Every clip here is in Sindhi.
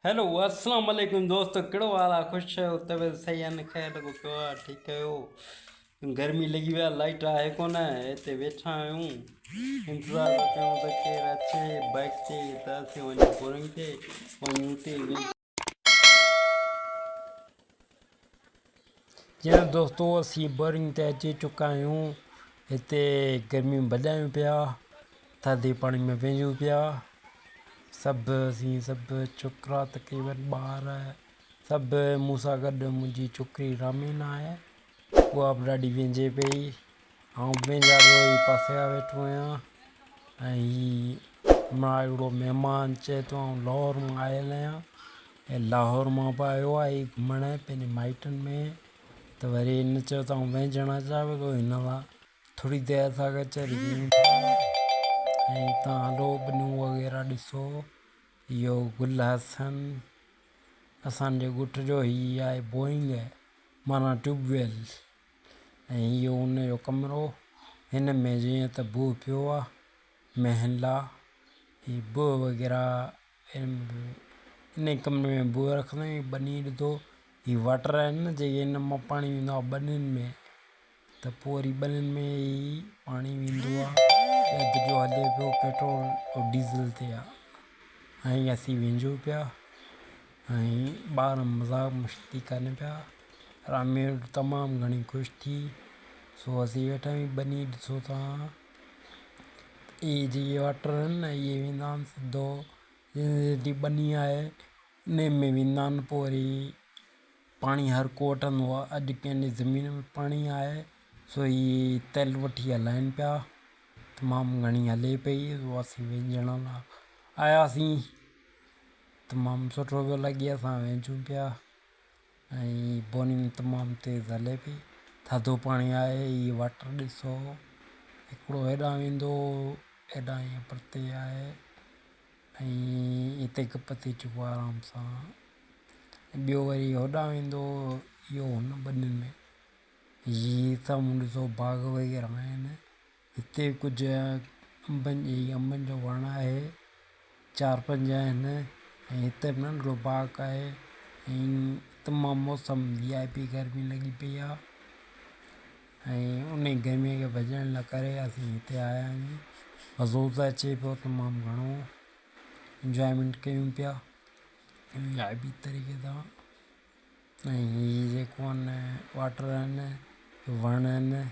هيلو السلام عليڪم دوستو ڪهڙو حال آ خوش آهيو طبيعت صحيح آهي نه خير لڳو پيو آ ٺيڪ آهيو گرمي لڳي وئي آ لائٽ آهي ڪونه هتي ويٺا آهيون انتظار پيا ڪيون ته ڪير اچي بائڪ تي ته اسين وڃون بورنگ تي وڃون تي جيئن دوستو اسين بورنگ تي اچي چڪا آهيون هتي گرمي ڀڄايون پيا ٿڌي پاڻي ۾ ويهون پيا سڀ اسين سڀ ڇوڪرا تقريبن ٻار سڀ مون سان گڏ منهنجي ڇوڪري رامينا آهي اها به ڏاڍي وينجهي پئي آئون به وينجهان پيو هي پاسي کان ويٺو آهيان ۽ هي همراهه هڪڙو مهمان چئي ٿو آئون لاهور مان آيل آهيان ۽ لاهور مان به آيو آهي گهمڻ پنهنجي مائٽن ۾ ته وري هن چيو ته آئون وينجهڻ اچان پيو ٿو هن سان ٿوري دير اسان ڪچهري ڪيون ٿا ۽ هتان هلو ٻنيون وغيره ڏسو اهو گل حسن اسان جي ڳوٺ جو هي آهي بوئنگ معنيٰ ٽيوب ويل ۽ اهو ان جو ڪمرو هن ۾ جيئن ته بوهه پيو آهي مهن لا هي بوهه وغيره ان ڪمري ۾ بوهه رکندا آهيون ٻني ڏڌو هي واٽر آهن نه جيڪي هن مان پاڻي ويندو آهي ٻنين ۾ ته پوء وري ٻنين ۾ ئي پاڻي ويندو آهي اڌ جو هلي پيو پيٽرول ڊيزل تي آهي ۽ اسين وينجهون پيا ۽ ٻار مذاق مستي ڪن پيا رامير تمام گهڻي خوش ٿي سو اسين ويٺا آهيون ٻني ڏسو تان اهي جيڪي واٽر آهن نه اهي ويندا آهن سڌو جيڪي ٻني آهي ان ۾ ويندا آهن پوء وري پاڻي هر ڪو وٺندو آهي اڄ ڪنهن جي زمين ۾ پاڻي آهي سو هي تيل وٺي هلائين پيا تمام گهڻي هلي پئي اسين ويجهڻ لاءِ آياسين تمام سٺو پيو لڳي اسان ويجهون پيا ۽ بورنگ تمام تيز هلي پئي ٿڌو پاڻي آهي هي واٽر ڏسو هڪڙو هيڏانهن ويندو هيڏانهن ائين پرتي آهي ۽ هتي گپ ٿي چڪو آهي آرام سان ٻيو وري هوڏانهن ويندو اهو هن ٻنين ۾ هي سامهون ڏسو باغ وغيره آهن هتي ڪجهه انبن جي انبن جو وڻ آهي چار پنج آهن ۽ هتي به ننڍڙو باغ آهي ۽ تمام موسم وي آء پي گرمي لڳي پئي آهي ۽ ان گرمي کي ڀڄڻ لاءِ ڪري اسين هتي آيا آهيون مزو ته اچي پيو تمام گهڻو انجوائمينٽ ڪيون پيا لاءِ به طريقي سان ۽ هي جيڪو آهن واٽر آهن وڻ آهن ۽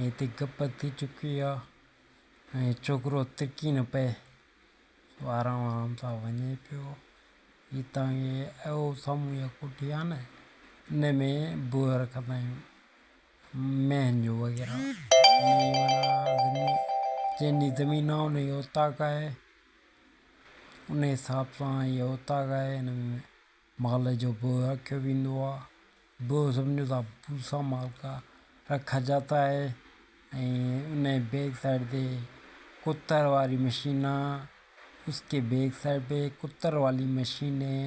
هتي گپ ٿي چڪي آهي ۽ ڇوڪرو ترڪي نه پئي آرام آرام سان وڃي پيو هي تان جي اهو سامهون اها ڪوٺي آهي نه ان ۾ بوهه رکندا آهيون مينهن جو وغيره جنهن جي زمين آهي ان جي اوطاق آهي ان حساب سان اها اوطاق آهي ان ۾ مال جو بوهه رکيو ويندو آهي بوهه سمجهو ٿا ڀوسا مال کا رکا جاتا هي ۽ ان جي بيڪ سائيڊ تي ڪتر واري مشين آ اس ڪي بيڪ سائيڊ پي ڪتر والي مشين هي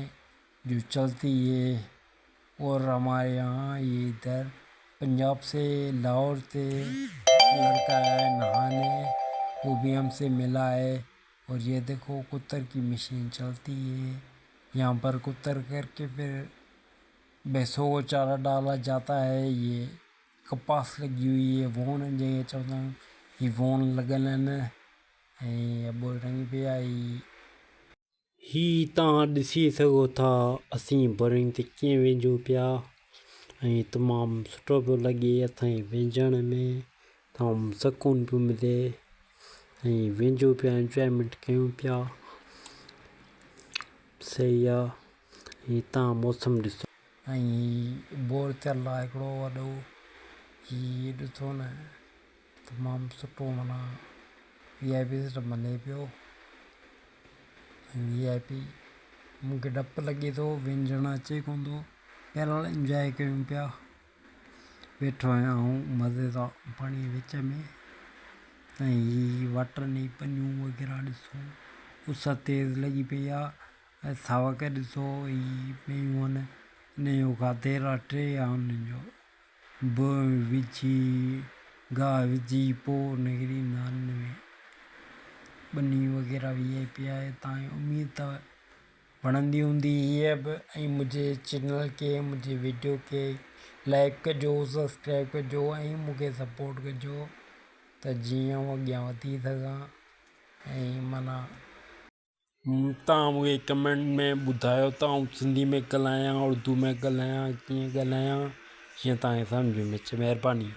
جو چلتي هي اور هماري يهان يي ادھر پنجاب سي لاهور سي لڙڪا آيا هي نهاني وو بي هم سي ملا هي اور يي ديکو ڪتر ڪي مشين چلتي هي يهان پر ڪتر ڪر ڪي پھر ڀينسو ڪو چارا ڊالا جاتا هي يي ڪپاس لڳي هئي هي ووڻ جنهن کي چوندا آهيون هي ووڻ لڳل آهن ۽ ابو رنگ به آهي. هي توهان ڏسي سگهو ٿا اسين بورنگ تي ڪيئن وينجهون پيا ۽ تمام سٺو پيو لڳي اسان کي وينجهڻ ۾ تمام سڪون پيو ملي ۽ وينجهون پيا انجوائمينٽ ڪيون پيا صحيح آ هي توهان موسم ڏسو. ۽ بور ٿيل آهي هڪڙو وڏو هي ڏسو نه تمام سٺو معنيٰ وي آءِ پي سسٽم هلي پيو وي آءِ پي مونکي ڊپ لڳي ٿو وينجهڻ اچي ڪونه ٿو بهرحال انجواءِ ڪيون پيا ويٺو آهيان آئون مزي سان پاڻي جي وچ ۾ ۽ هي واٽر جي پنيون وغيره ڏسو اس تيز لڳي پئي آهي ۽ ساوڪ ڏسو هي پيون آهن ان جو کاڌي لاءِ ٽي آهن انهن جو بهه وجهي گاهه وجهي پوءِ نڪري ايندا آهن ان ۾ ٻني وغيره وي آءِ پي آهي تان اميد ته وڻندي هوندي هيء به ۽ منهنجي چينل کي منهنجي وڊيو کي لائڪ ڪجو سبسڪرائب ڪجو ۽ مون کي سپورٽ ڪجو ته جيئن آئون اڳيان وڌي سگهان ۽ معنيٰ توهان مون کي ڪمينٽ ۾ ٻڌايو ته آئون سنڌي ۾ ڳالهايان اردو ۾ ڳالهايان ڪيئن ڳالهايان جيئن توهان کي سمجهه ۾ اچي مهرباني.